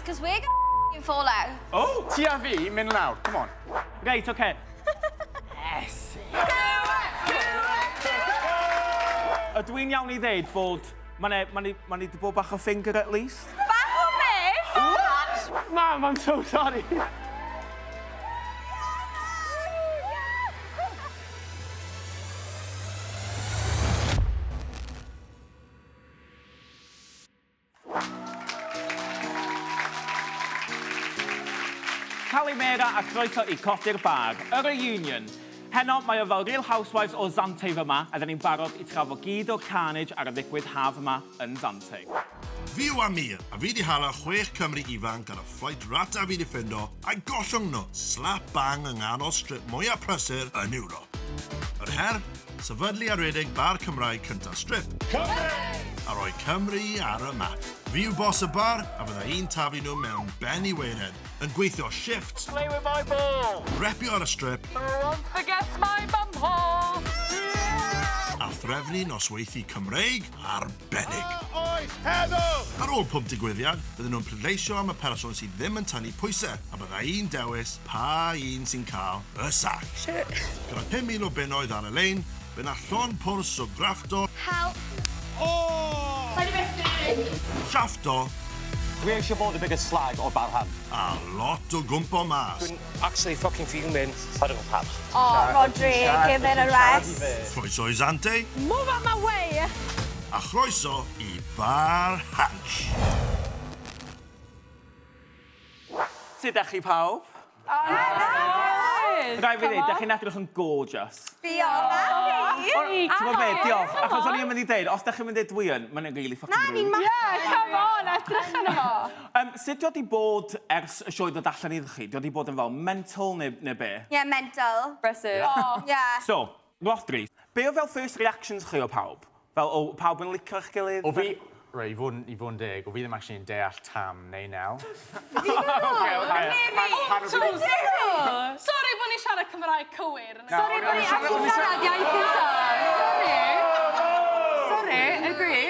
cos we're gonna fall out. Oh! Ti a fi, mynd lawr, come on. Reit, oce. Ydw i'n iawn i ddeud bod ma' 'ne ma' ni ma' ni 'di bod bach o finger at least? Bach o beth? Mam, I'm so sorry. Kalimera a croeso i Codi'r Bar, y reunion. Heno, mae o fel Real Housewives o Zante fyma, a 'da ni'n barod i trafod gyd o'r carnage ar y ddigwydd haf yma yn Zante. Fi yw Amir, a fi 'di hala chwech Cymry ifanc ar y fflait rata fi 'di ffindo, a'i gollwng nhw slap bang yng nghanol strip mwya prysur yn Ewrop. Yr her? Sefydlu a rhedeg bar Cymraeg cynta'r strip. Cymru! A rhoi Cymru ar y map. Fi yw boss y bar, a fydda i'n taflu nhw mewn ben i waered, yn gweithio shifts. Play with my ball! Repio ar y strip. Don't forget my bumhole! A threfnu nosweithi Cymreig arbennig. A oes heddwch! Ar ôl pob digwyddiad, bydden nhw'n pleidleisio am y person sydd ddim yn tynnu pwysau, a bydda i'n dewis pa un sy'n cael y sac. Shit. Gyda 5,000 o bunnoedd ar y lein, fe 'na llond pwrs o graffto. Help. O! Sai 'di methu! Siafto. Dwi eisiau bod y biggest slag o'r bar hwn. A lot o gwmpo mas. Dwi'n actually fucking fuming. Paid â pawb. O, Rhodri, give it a rest. Croeso i Zante. Move out my way! A chroeso i Bar Hansh. Sut dach chi pawb? Rhaid fi ddeud, dach chi'n edrych yn gorgeous. Diolch, a chi! Ti'n gwybod be, diolch. Achos o'n i'n mynd i ddeud, os dach chi'n mynd i ddeud dwi yn, mae'n really fucking Na, rude. ni'n Yeah, come on, edrych arno fo. Sut 'di o 'di bod ers y sioe ddod allan iddo chi? 'Di o 'di bod yn fel mental neu, neu be? Yeah, mental. Brysur. Oh. Yeah. So, Rhodri, be oedd fel first reactions chi o pawb? Fel, o pawb yn licio'ch gilydd? O fi, reit, i fod yn, i fod yn deg, o fi ddim actually yn deall Tam neu Nel. Fi'n meddwl! Sori bod ni'n siarad Cymraeg cywir. Sori bod ni actually siarad iaith gynta. Sori. Sori, agree.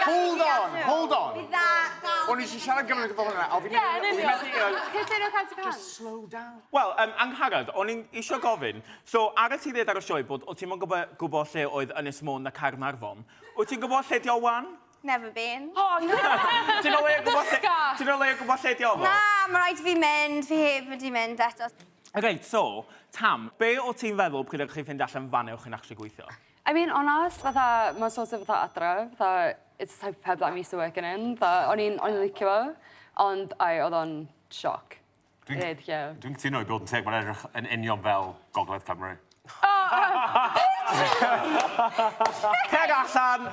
Hold on, hold on. Fi dda, dal. O'n i eisiau siarad Gymraeg fel hwnna, a fi Ie, yn methu... union. Cytuno 100%. Just slow down. Wel, Angharad, o'n i'n isio gofyn, so ar y ti ddeud ar y sioe bod o ti'm yn gwybod gwybod lle oedd Ynys Môn na Caernarfon. Wyt ti'n gwybod lle 'di o 'wan? Never been. O, na! Ti'n o leia gwybod lle... Dysga! Ti'n o leia gwybod lle 'di o ddo? Na, ma' raid i fi mynd, fi heb wedi mynd eto. Reit, so, Tam, be o' ti'n feddwl pryd o'ch chi'n ffeindio allan fan 'na o'ch chi'n actually gweithio? I mean, onest, fatha, mae'n sort of fatha adre, fatha, it's the type of pub that I'm used to working in, fatha, o'n i'n, o'n i'n licio fo, ond, ai, oedd o'n sioc. Dwi'n Dweud, ie. Dwi'n cytuno i bod yn teg, mae'n edrych yn union fel Gogledd Cymru. Cer allan!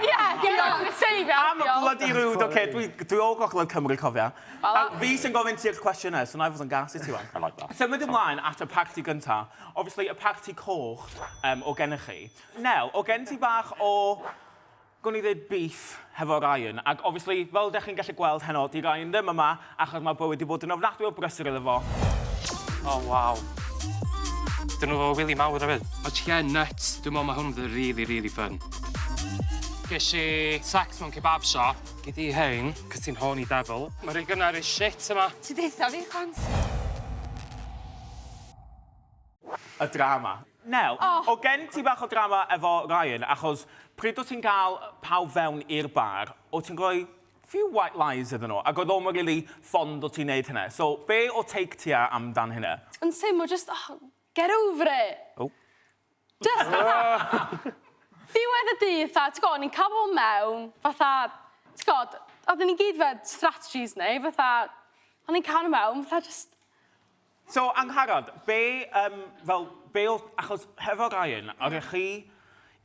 Ie, get out, save I'm a bloody rude, oce, dwi, dwi o Gogledd Cymru, cofia. A fi sy'n gofyn ti'r cwestiynau, so na i fod yn gas i ti wan. I like that. Symud ymlaen at y parti gynta. Obviously, y parti coch um, o gennych chi. Nel, o gen ti bach o Gwn i ddeud beef hefo Ryan, ac obviously, fel dech chi'n gallu gweld heno, 'di Ryan ddim yma, achos mae bywyd 'di bod yn ofnadwy o brysur iddo fo. O, waw. Dyn nhw efo wili mawr hefyd. Ond ie, nuts. Dwi'n meddwl mae hwn fydd really, really fun. Ges i sex mewn kebab shop. Gei di hein, cos ti'n horny devil. Mae rei gynnar y shit yma. Ti deutha fi, chwant. Y drama. Nel, oh. o gen ti bach o drama efo Ryan, achos pryd o ti'n gael pawb fewn i'r bar, o ti'n rhoi few white lies iddyn nhw, ac oedd o'm really fond o ti'n neud hynna. So, be o take ti amdan hynna? Yn syml, just, oh, get over it. Oh. Just, fatha, diwedd y dydd, fatha, ti'n gwybod, ni'n cael pobl mewn, fatha, ti'n gwybod, oedden ni gyd fe strategies neu, fatha, o'n ni'n cael nhw mewn, fatha, just, So, Angharad, be, um, fel, be o, achos hefo Ryan, mm. chi,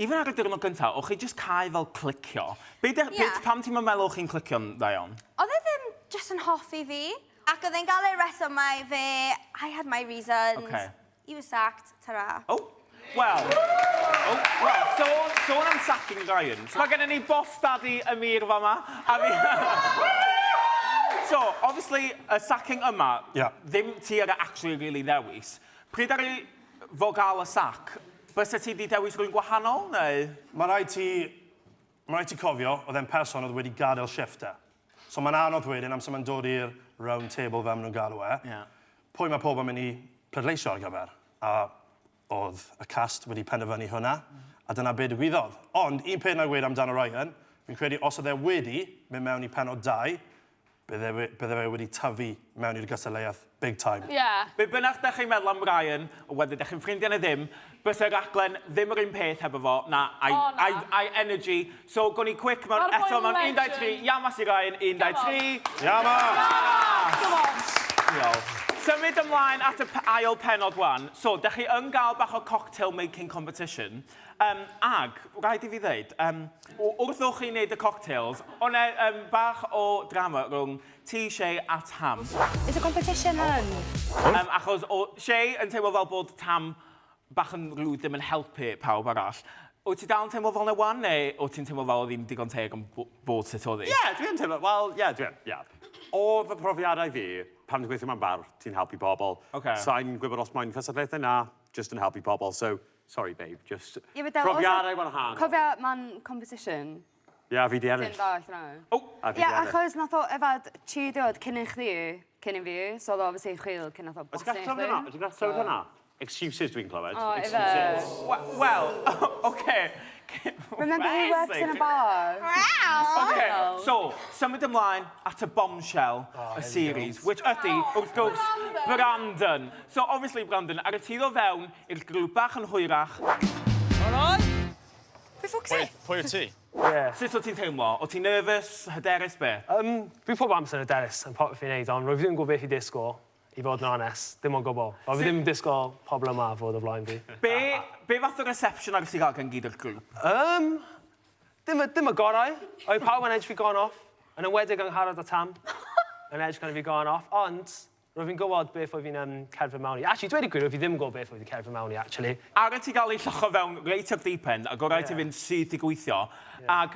even ar y diwrnod gyntaf, o'ch chi just cael fel clicio. Be, de, yeah. be, pam ti'n meddwl o'ch chi'n clicio'n dda iawn? Oedd e ddim just yn hoffi fi, ac oedd e'n gael ei resymau fe, I had my reasons, okay. he was sacked, ta-ra. Oh, well, oh, well, sôn, sôn am sacking Ryan. Mae gennym ni boss daddy Amir fama. A fi... So, obviously, y sacking yma, Yeah. ddim ti ar actually really ddewis. Pryd ar i fo gael y sac, bysa ti di dewis rhywun gwahanol, neu? Mae rhaid ti... Mae rhaid ti cofio, oedd e'n person oedd wedi gadael shift e. So mae'n anodd wedyn amser mae'n dod i'r round table fel maen nhw'n galw e. Yeah. Pwy mae pobl yn mynd i pleidleisio ar gyfer? A oedd y cast wedi penderfynu hwnna, a dyna be digwyddodd. Ond un peth na i weud amdano Ryan, fi'n credu os oedd e wedi mynd mewn i pennod 2, bydde, we- bydde fe wedi tyfu mewn i'r gystadleuaeth big time. Yeah. Be bynnag da chi'n meddwl am Ryan, whether da chi'n ffrindiau neu ddim, bysa'r raglen ddim yr un peth hefo fo, na, I, O, na. I, I energy. So, gwn i quick mewn Ma'r eto boi'n mewn 1, 2, 3, legend. Iamas i Ryan, 1, 2, 3. Iamas! Come on. Diolch. Symud ymlaen at y ail pennod wan. So, da chi yn gael bach o cocktail making competition. Ag, rhaid i fi ddeud, wrth o'ch chi'n neud y cocktails, o'n e bach o drama rhwng ti, Shay a Tam. It's a competition, hun. Achos o Shay yn teimlo fel bod Tam bach yn rude ddim yn helpu pawb arall. Wyt ti dal yn teimlo fel 'na wan, neu wyt ti'n teimlo fel oedd hi'n digon teg am bod sut oedd hi? Ie, yeah, dwi yn teimlo, wel, ie, yeah, dwi yn, ie. Yeah. O fy profiadau fi, pan dwi'n gweithio mewn bar, ti'n helpu pobl. Ocê. Sa'n gwybod os mae'n cystadlaethau na, just yn helpu pobl, so, sorry babe, just Ie, but there was a- profiadau wahanol. Cofia, mae'n competition. Ie, yeah, fi di ennill. Ti'n dall na. Oh, A fi Ie, di ennill. achos nath o yfad tri diod cyn i chdi, cyn i fi, so oedd o obviously chwil cyn nath o Wyt ti'n bostio gallu i clywed chdi. hwnna? Wyt ti'n gallu clywed hwnna? Excuses dwi'n clywed. O, ife. Excuses. Wel, oce. Remember who works in a bar? Okay, so, symud ymlaen at y bombshell y series, which ydy, wrth gwrs, Brandon. So, obviously, Brandon, ar y ti ddod fewn i'r grŵp bach yn hwyrach, Pwy ffwc ti? Pwy wyt ti? Yeah. Sut o ti'n teimlo? O ti'n nervous, hyderus, be? Fi pob amser yn hyderus yn popeth fi'n neud, ond rwyf fi ddim yn gwybod beth i disgwyl, i fod yn onest. Ddim o gwbl. Ond fi ddim yn disgwyl pobl yma fod o flaen fi. Be fath o reception ar ti gael gan gyd o'r grŵp? Dim y gorau. Oedd pawb yn edrych fi gone off, yn enwedig Angharad a Tam. Yn edrych kind of fi gone off, ond rwyf fi'n gwybod beth oedd fi'n cerdded mewn i. Actually, dweud y gwir, rwyf fi ddim yn gwybod beth oedd fi'n cerdded mewn i, actually. Ar y ti gael ei llucho fewn reit o'r deep end, ac o raid ti fynd syth i gweithio, ac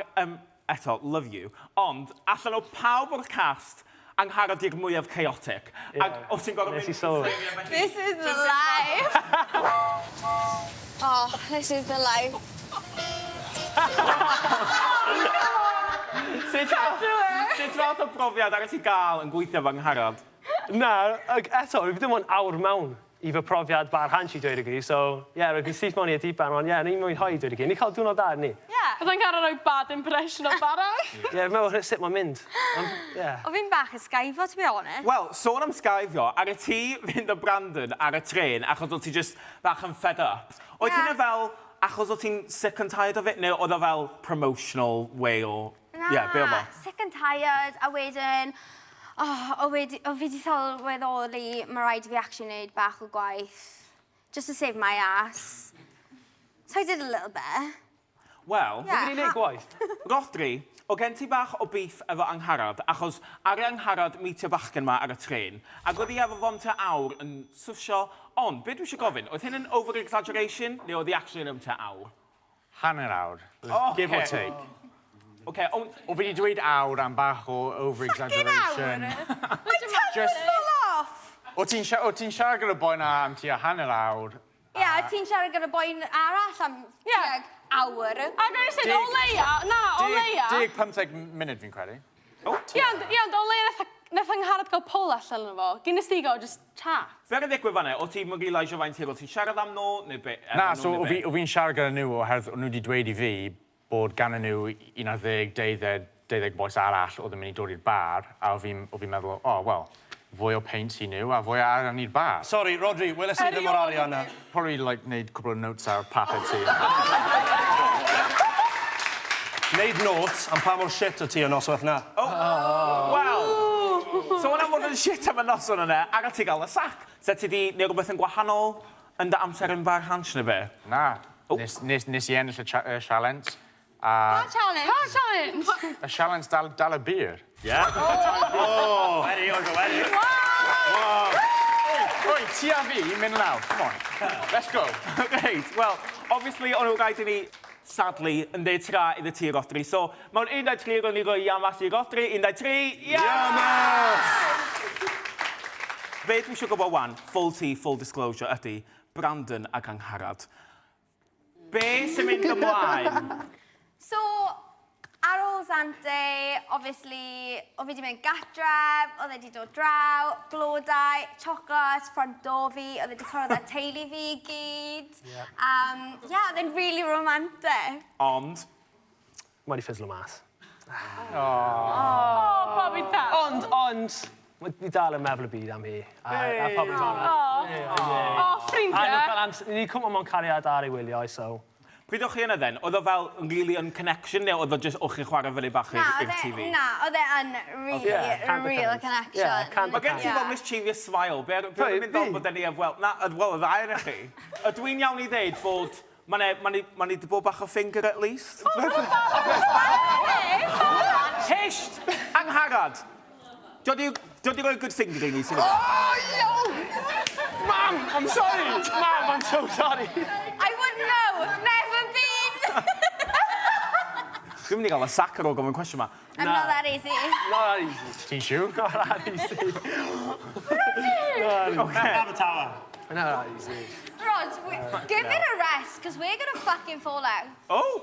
eto, love you, ond allan o pawb o'r cast, Angharad di'r mwyaf chaotic. Ac o ti'n gorfod Nes i sylwi. This is the life. Oh, this is the life. Sut fath o brofiad ar y ti gael yn gweithio fo Angharad? Na, ag eto, rwyf fi ddim ond awr mewn i fy profiad bar Hansh i dweud y gwir, so, ie, yeah, rwyf fi'n syth mewn i'r deep end, ond ie, yeah, ni'n mwynhau i dweud y gwir. Ni'n cael diwrnod da, ni? Yeah. Oedd yn cael rhoi bad impression o bara. Ie, yeah, fi'n meddwl sut mae'n mynd. Ond, ie. Yeah. O fi'n bach yn sgaifo, to be honest. Wel, sôn am sgaifio, ar y ti fynd o Brandon ar y tren, achos o ti just bach yn fed up. Oedd Ie. hynna fel, achos o ti'n sick and tired of it, neu oedd o fel promotional way o... Na, Ie, be oedd o? sick and tired, a wedyn, oh, o fi di sylweddoli, mae rhaid i fi actually wneud bach o gwaith, just to save my ass. So I did a little bit. Wel, Yeah. Fi'n neud gwaith. Rhodri, o gen ti bach o beef efo Angharad, achos ar Angharad meetio bachgen ma ar y tren, ac oedd hi efo fo'n tua awr yn swsio, ond be dwi eisiau gofyn, oedd hyn yn over-exaggeration, neu oedd hi actually yn am tua awr? Hanner awr. O, Give or ocê. take. Oce, ond O fi wedi dweud awr am bach o over-exaggeration. My tongue Just- was full off! O ti'n siarad gyda boi na am tua hanner awr. Ie, yeah, ti'n siarad gyda boi arall am tuag awr. Ac o'n i said, o leia, na, o leia. 15 munud fi'n credu. Ie, ond o leia nath Angharad gael pull allan yno fo. Gyn nes ti gael just chat. Be ar y ddigwydd fan'na, o ti'n realisio faint hir o ti'n siarad am nhw, neu be? efo Na, nhw, so neu o be? fi'n siarad gyda nhw oherwydd o'n nhw wedi dweud i fi bod gan nhw 11, 12, 12 bois arall oedd yn mynd i dod i'r bar, a o fi'n meddwl, oh, well, fwy o peint i nhw a fwy o arian i'r bar. Sorry, Rodri, weles i ddim o'r arian na. Probably, like, neud cwpl o notes ar papur ti. Neud notes am pa mor shit o ti y noswaith na. Wel, so hwnna'n fod yn shit am y noson yna, ac ti gael y sac. Se ti di neud rhywbeth yn gwahanol yn dy amser yn bar Hansh neu be? Na, nes i ennill y challenge. A Pa challenge? Pa challenge? y challenge dal y beer. Wedi, oedd o wedi. Oi, ti a fi, mynd lawr. Come on. Let's go. Reit, wel, obviously, o'n nhw rhaid i ni, sadly, yn deud tra iddo ti, Rodri. So, mewn 1, 2, 3, ro'n ni roi Iamas i Rodri. 1, 2, 3, Iamas! Be dwi eisiau gwybod wan, full tea, full disclosure, ydy Brandon ac Angharad. Be sy'n mynd ymlaen? So, Ar ôl Zante, obviously, o fi 'di mynd gatref, oedd e 'di dod draw, blodau, chocolate, front door fi, oedd e 'di cwrdd â teulu fi i gyd. Yeah. Yeah, oedd e'n really romantic. Ond? Mae 'di fizzlo mas. Oh. Oh, Bobby Tam. Ond, ond, fi dal yn meddwl y byd am hi. A, a pobl fel yna. Oh, ffrindiau. A fel amser, ni cwmpa mewn cariad ar ei wyliau, so... Pryd o'ch chi yna then, oedd o fel yn really yn connection neu oedd o just o'ch chi'n chwarae fyny bach i'r TV? Na, oedd e yn really, yeah, real connection. Yeah, Mae gen ti fel mischievous smile. Be oedd yn mynd on bod ni wel, na, wel, y ddau yn chi. Ydw i'n iawn i ddeud bod Mae'n e, ma ma ni 'di bod bach o finger at least. Hisht! Angharad! Dio di, dio di roi good finger i ni sy'n... Oh, yo! Mam, I'm sorry! Mam, I'm so sorry! I wouldn't know! Never been! Dwi'n mynd i gael y sac ar ôl gofyn cwestiwn ma. I'm not that easy. Not that easy. Ti'n siw? Not that easy. Okay. Have a tower. Not that easy. Rod, we, give it a rest, because we're going to fucking fall out. Oh!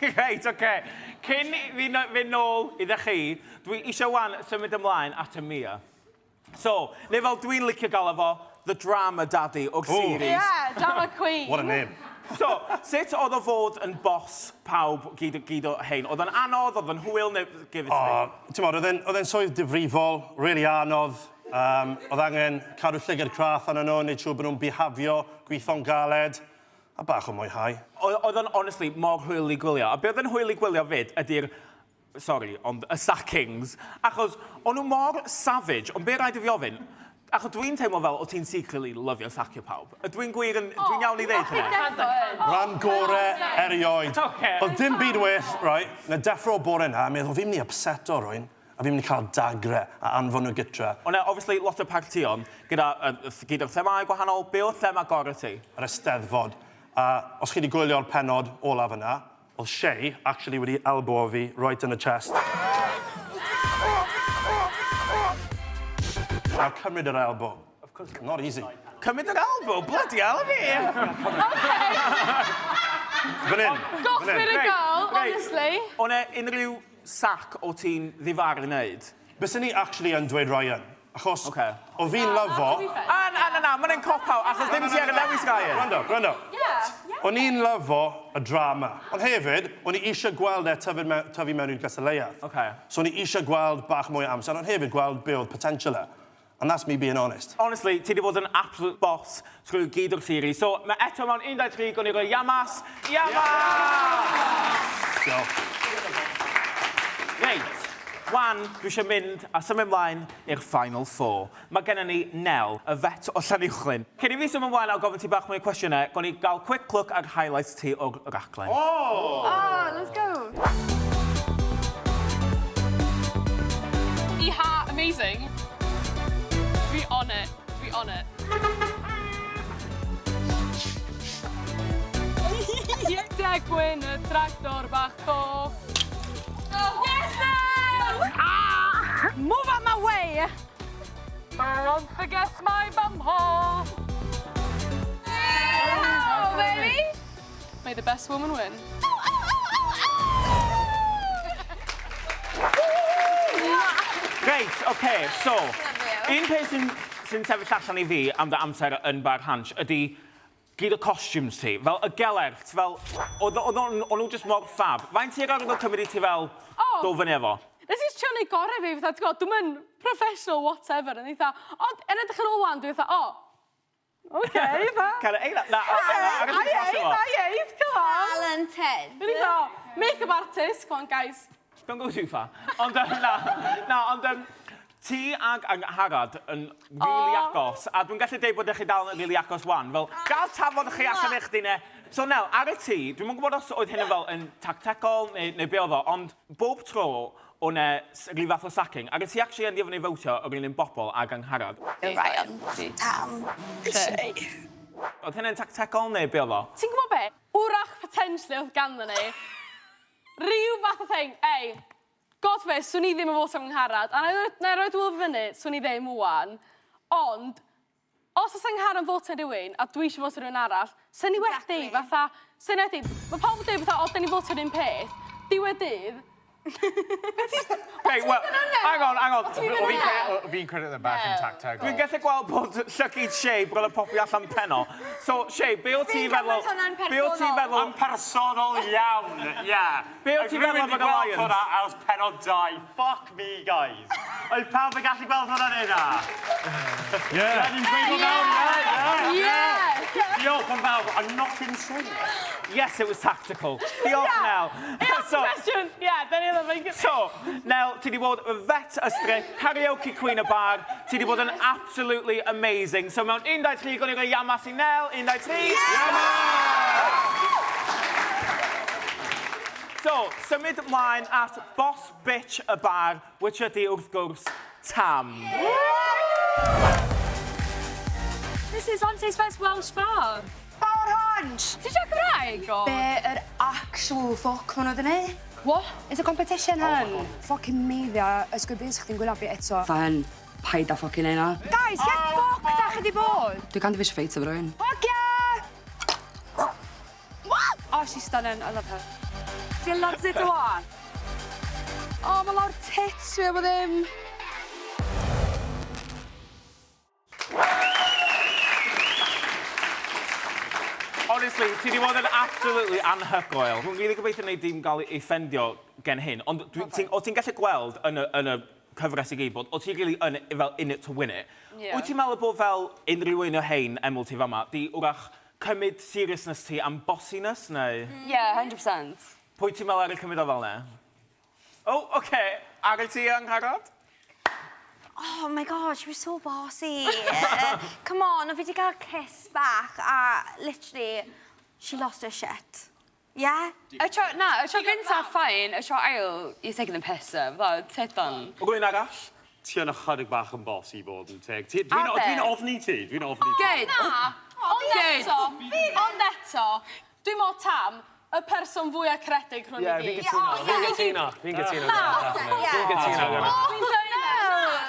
Okay. Reit, oce. Cyn i fi fynd nôl iddo chi, dwi eisiau wan symud ymlaen at y Mia. So, neu fel dwi'n licio gael efo, the drama daddy o'r series. Yeah, drama queen. What a name. So, sut oedd o fod yn boss pawb gyd, gyd o hein? Oedd o'n anodd, oedd o'n hwyl, neu give it to me? O, ti'n modd, oedd e'n swydd difrifol, really anodd. Oedd angen cadw llygad craff arnyn nhw, neud siŵr bod nhw'n bihafio, gweithio'n galed, a bach o mwyhau. Oedd o'n, honestly, mor hwyl i gwylio. A be oedd yn hwyl i gwylio fyd ydy'r, sorry, ond y sackings. Achos o'n nhw mor savage, ond be rhaid i fi ofyn, achos dwi'n teimlo fel o ti'n secretly lyfio sacio pawb. Ydw i'n gwir yn, dwi'n iawn i ddeud hynny? Rhan gore erioed. Ocê. Oedd dim byd well, right, na deffro o bore na, meddwl fi'n mynd i upseto rwy'n, a fi'n mynd i cael dagre a anfon nhw gytre. Ond obviously lot o partïon gyda, gyda'r themâu gwahanol. Be oedd thema gorau ti? Yr Eisteddfod. A os chi wedi gwylio'r pennod olaf yna, oedd Shay actually wedi elbow fi right in the chest. Now cymryd yr elbow. Not easy. Cymryd yr elbow? Bloody hell, fi! Fan hyn. Goff Fan hyn. it a go, Reit. honestly. O'n e unrhyw sac o ti'n ddifaru wneud? Bysen ni actually yn dweud Ryan. Achos Ocê. o fi'n lyfo... A na, na, na, mae'n cop-out, achos ddim ti ar y ddewis, Ryan. Gwrando, gwrando. Yeah. O'n i'n lyfo y drama. Ond hefyd, o'n i eisiau gweld e tyfu, me tyfu mewn i'r gystadleuaeth. Ocê. So o'n i eisiau gweld bach mwy o amser, ond hefyd gweld be oedd potential e. And that's me being honest. Honestly, ti wedi bod yn absolute boss trwy gyd o'r series. So, mae eto mewn 1, 2, 3, gwni roi Yamas. Yamas! Diolch. Reit, wan, dwi eisiau mynd a symud ymlaen i'r Final Four. Mae gennym ni Nel, y vet o Llanuwchllyn. Cyn i fi symud ymlaen a gofyn ti bach mwy o cwestiynau, gwn i gael quick look ar highlights ti o'r raglen. Oh, let's go. Iha, amazing. Fi on it. Fi on it. Degwyn y tractor bach coch. Yes, no! Ah! Move out my way! Don't forget my bumhole. Oh, baby! May the best woman win. Reit, oce, okay, so, un peth sy'n sy sefyll allan i fi am dy amser yn Bar Hansh ydy gyd o costumes ti, fel y gelert, fel, oedd o'n nhw just mor fab. Faint ti ar ôl cymryd i ti fel Oh. dod fyny efo? Nes i trio neud gorau fi, fatha, ti'n gwybod, dwi'm yn professional whatever, yn eitha, ond yn edrych ar ôl wan, dwi'n fatha, oh, okay, fatha. Cara, ei, na, na, na, I ate, I ate, come on. Talented. Dwi'n eitha, make-up artist, come on, guys. Don't go too far. Ond, na, na, ond, ti ag Angharad yn really Oh. agos, a dwi'n gallu deud bod chi dal yn really agos wan, fel, gael tafod chi allan eich di ne. So, Nel, ar y tŷ, dwi'n gwybod os oedd hyn yn fel yn tactegol neu, neu be oedd o, ond bob tro o'n e rhyw fath o sacking, ac y ti actually yn fyny fowtio o'r un un bobl ag Angharad. Ryan, Tam, Shay. Oedd hynny'n tactegol neu be oedd o? Ti'n gwybod be? Wrach potentially oedd ganddo ni rhyw fath o thing, ei, God be, swn i ddim yn fod am Angharad, a na i roi dwylo fyny, swn i ddim wan, ond Os oes Angharad yn fotio rhywun a dwi eisiau fotio rhywun arall, sy'n ni wedi, fatha, sy'n wedi, mae pawb yn dweud fatha, o, da ni'n fotio'r un peth, diwedd dydd, Hey, well, hang on, hang on. Fi'n credu oedd e bach yn tactegol. Dwi'n gallu gweld bod llygid Shay bron yn popio allan penno. So, Shay, be o ti'n feddwl... Hwnna'n Be o ti'n feddwl... Yn personol iawn, ie. Be o ti'n feddwl am y Alliance? hwnna ers penod 2. Fuck me, guys. Oedd pawb yn gallu gweld hwnna'n yna? Ie. Ni'n dweud hwnna, ie, ie. Diolch yn fawr, I'm not insane. Yes, it was tactical. Diolch, Nel. So, question. Yeah, then you'll have So, Nel, ti di bod yn vet y strip, karaoke queen y bar, ti di bod yn absolutely amazing. So, mewn 1, 2, 3, gwni roi yamas i Nel. 1, 2, 3. Yamas! So, symud ymlaen at boss bitch y bar, which ydi, wrth gwrs, Tam. This is Ante's first Welsh bar. Bar Hansh! Ti'n siarad Cymraeg? Be yr actual fuck ma' nhw 'di neud? What? It's a competition, hun. Fucking meiddia ysgwyd chdi'n gwynabu eto. Fa hyn, paid â fucking neud na. Guys, lle fuck da chi di bod? Dwi kind of eisiau ffeit efo rhywun. Fuck yeah! Oh, she's stunning. I love her. She loves it o. Oh, mae lawr tits fi efo ddim. Honestly, ti di bod yn absolutely anhygoel. Dwi'n rili gobeithio wnei di'm gael ei ffendio gen hyn, ond dwi, ti'n, o ti'n gallu gweld yn y, yn y cyfres i gyd bod o ti really yn, fel in it to win it. Yeah. Wyt ti'n meddwl bod fel unrhyw un o hein MLT fama, di wrach cymryd seriousness ti am bossiness, neu? Yeah, 100%. Pwy ti'n meddwl ar y cymryd o fel 'na? Oh, okay. Ar y ti, Angharad? Oh my god, she was so bossy. Come on, o fi wedi cael kiss bach a literally, she lost her shit. Yeah? Y tro, na, y tro gynta, fine. Y tro ail, you're taking the piss, sir. Fatha, tit on. Rwy'n arall? Ti yn ychydig bach yn boss i fod yn teg. Dwi'n Are dwi they? ofni ti, dwi'n ofni ti. Good. Na, ond Good. eto, ond eto, dwi'n meddwl Tam, y person fwyaf caredig rhwng Ie, i fi'n gyd. cytuno, fi'n cytuno, fi'n cytuno. Fi'n cytuno. gyda. Dwi'n dweud na.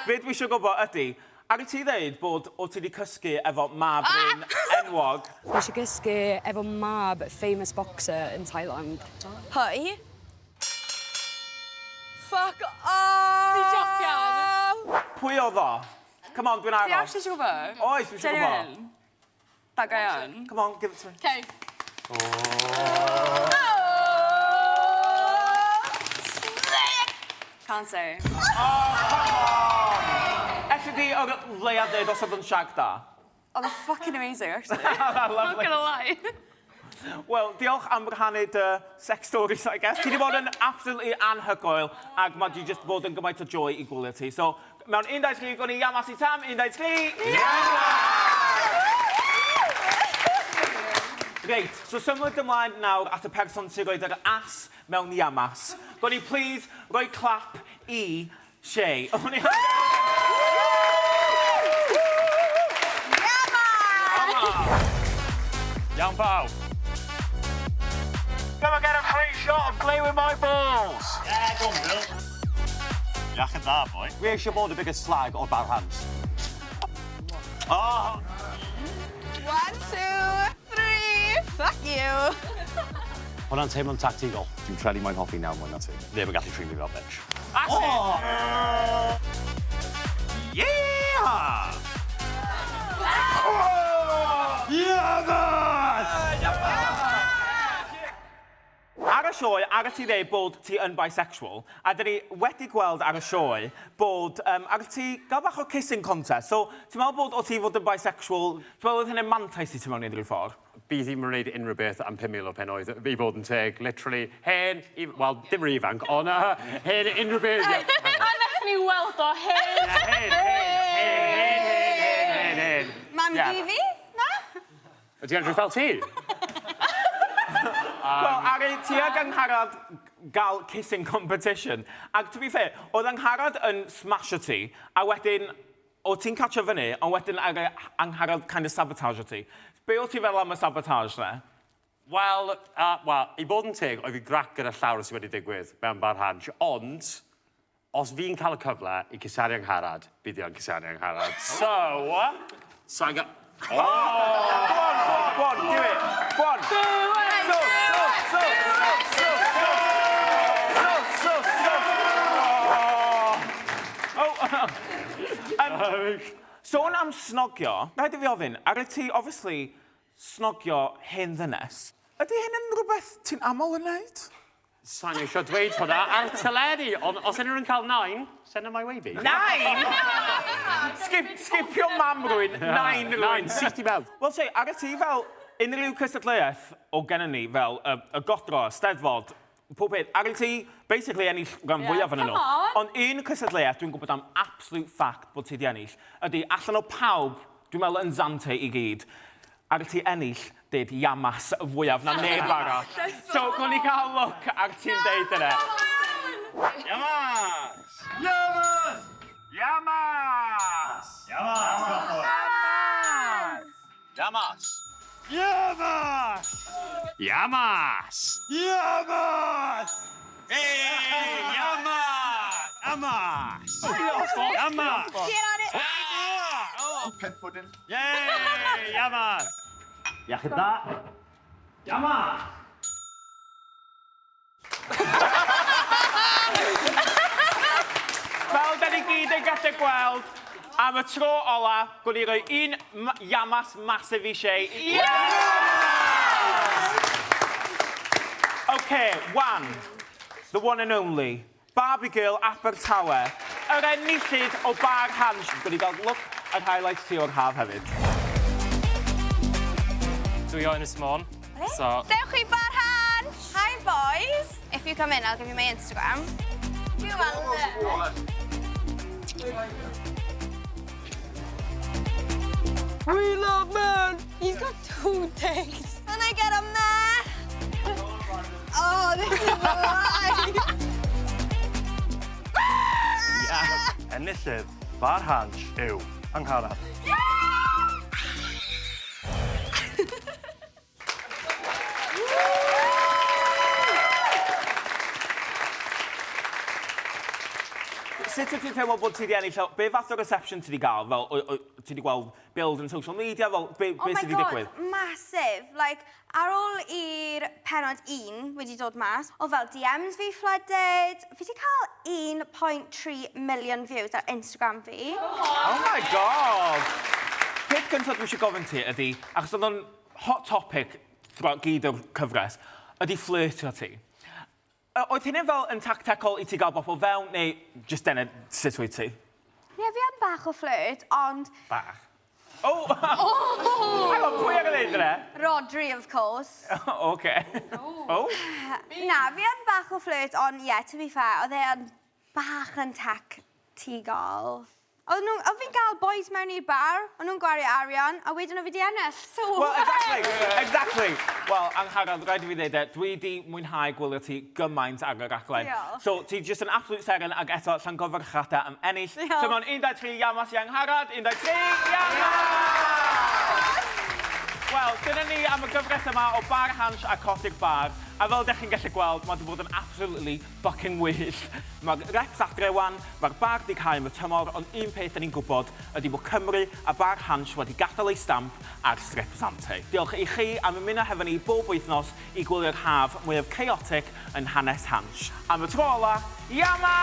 Be dwi eisiau gwybod ydy, ar i ti ddeud bod o ti wedi cysgu efo mab un enwog, Nes i gysgu efo mab famous boxer yn Thailand. Pwy? Fuck off! Ti'n jocian? pwy oedd o? Come on, dwi'n Ti aros. actually eisiau gwybod? Oes, dwi eisiau gwybod. Genuine? Da go iawn. Come on, give it to me. Okay. Can't say. Elli di o'r leia ddeud os oedd o'n shag da? Oedd o fucking amazing, actually. Lovely. Not gonna lie. Wel, diolch am rhannu dy sex stories, I guess. Ti wedi bod yn absolutely anhygoel, ac mae di just bod yn gymaint o joy i gwylio ti. So, mewn 1, 2, 3, gwni yamas i Tam. 1, 2, 3... Reit, so symud ymlaen nawr at y person sy'n rhoi yr ass mewn yamas. Gwni please roi clap i Shay. O'n i- Iawn pawb. Come and get a free shot and play with my balls! Yeah, go on, Bill. Iach yn dda, boy. Fi eisiau bod y biggest slag o'r bar hands. Oh! One, two, three. Fuck you. Hwna'n teimlo'n tactigol. Dwi'n credu mae'n hoffi nawr mwy na ti. Ddim yn gallu trin fi fel bitch. Oh! Yeah! Yeah, man! Ar y sioe, ar y ti ddeud bod ti yn bisexual, a dyn ni wedi gweld ar y sioe bod ar y ti gael bach o kissing contest. So, ti'n meddwl bod o ti fod yn bisexual, ti'n meddwl oedd hynny'n mantais i ti mewn unrhyw ffordd? Bydd hi'n wneud unrhyw beth am 5,000 o pennoedd. Fi bod yn teg, literally, hen, wel, dim rhy ifanc, ond hen unrhyw beth. A nath ni weld o hen. Hen, hen, hen, hen, hen, hen, hen. Mam Ie. gi fi? Na? Ydy edrych fel ti? Wel, ar ei ti ag Angharad gael kissing competition. Ac to be fair, oedd Angharad yn smasho ti, a wedyn, o ti'n catcho fyny, ond wedyn ar ei Angharad kind of sabotage ti. Be o ti fel am y sabotage ne? Wel, wel, i bod yn teg, oedd fi grac gyda llawer sydd wedi digwydd mewn bar hansh, ond Os fi'n cael y cyfle i cusanu Angharad, bydd hi yn cusanu Angharad. So, sa'n ga... Oh! Go on, go on, go on, do it. Go on. Do it! So, so, so, so, so, so, so, so, so. Oh. Sôn am snogio, rhaid i fi ofyn, ar y ti, obviously, snogio hen ddynes, ydy hyn yn rhywbeth ti'n aml yn neud? Sa'n eisiau dweud hwnna ar teledu, ond os unrhyw yn cael nain, send her my way, fi. Nain? Skip, skipio mam rwy'n, nain rwy'n. Nain, syth i mewn. Wel, sei, ar y ti fel unrhyw cystadleuaeth o gennym ni, fel y, y godro, y steddfod, pob peth, ar y ti basically ennill rhan fwyaf yeah, nhw. Ond un cystadleuaeth dwi'n gwybod am absolute fact bod ti di ennill, ydy allan o pawb, dwi'n meddwl yn Zante i gyd, ar ti ennill deud yamas fwyaf na neb arall. So, gwni ni cael look ar ti'n deud yna. Yamas! Yamas! Yamas! Yamas! Yamas! Yamas! Yamas! Hey! Yamas! Yamas! Yamas! Get on it! Pen pudding. Yay! Yamas! Iechyd da. Yamas! Fel da ni gyd yn gallu gweld, am y tro ola, gwni roi un yamas massive i Shay. Yeah! OK, one, the one and only, Barbie Girl Abertawe, yr enillydd o Bar Hansh. Gwni gael look at highlights ti o'r haf hefyd. Dwi o Ynys Môn. So, Dewch i Bar Hansh! Hi boys! If you come in, I'll give you my Instagram. Dwi'n weld We love men! He's got two dicks. Can I get on there? Oh, this is the life! Enillydd Bar Hansh yw Angharad. Sut wyt ti'n teimlo bod ti wedi ennill? Be fath o reception ti wedi gael? Fel, ti wedi gweld build yn social media? Fel, be, Oh be my sydd wedi god, digwydd? massive. Like, ar ôl i'r penod 1 wedi dod mas, o fel DMs fi flooded. Fi wedi cael 1.3 million views ar Instagram fi. Oh my god! Peth gyntaf dwi eisiau gofyn ti ydy, achos oedd o'n hot topic throughout gyd o'r cyfres, ydy flirtio ti. Oedd hynny fel yn tactegol i ti gael bobl fewn, neu just dyna sut wyt ti? Ie, yeah, fi yn bach o flirt, ond Bach. Oh! Hang on, pwy ar y ddeud yna? Rodri, of course. Oce. Oh. Na, fi yn bach o flirt, ond ie, yeah, to be fair, oedd e yn bach yn tactigol. Oedd nhw, oedd fi'n gael boys mewn i'r bar, o'n nhw'n gwario arian, a wedyn oedd fi di ennill. So, Well, exactly, exactly. Wel, Angharad, rhaid i fi ddeud e, dwi di mwynhau gwylio ti gymaint ar y raglen. Diolch. So, ti just yn absolute seren ac eto llongyfarchiadau am ennill. Diolch. So, mewn 1, 2, 3, yamas i Angharad, 1, 2, 3, yamas! Wel, dyna ni am y gyfres yma o Bar Hansh a Codi'r Bar. A fel ydych chi'n gallu gweld, mae wedi bod yn absolutely fucking wyllt. Mae'r reps adre wan, mae'r bar di cau am y tymor, ond un peth da ni'n gwybod ydy bod Cymru a Bar Hansh wedi gadael ei stamp ar Strip Zante. Diolch i chi am ymuno hefo ni bob wythnos i gwylio'r haf mwyaf chaotic yn hanes Hansh. Am y tro ola, yama!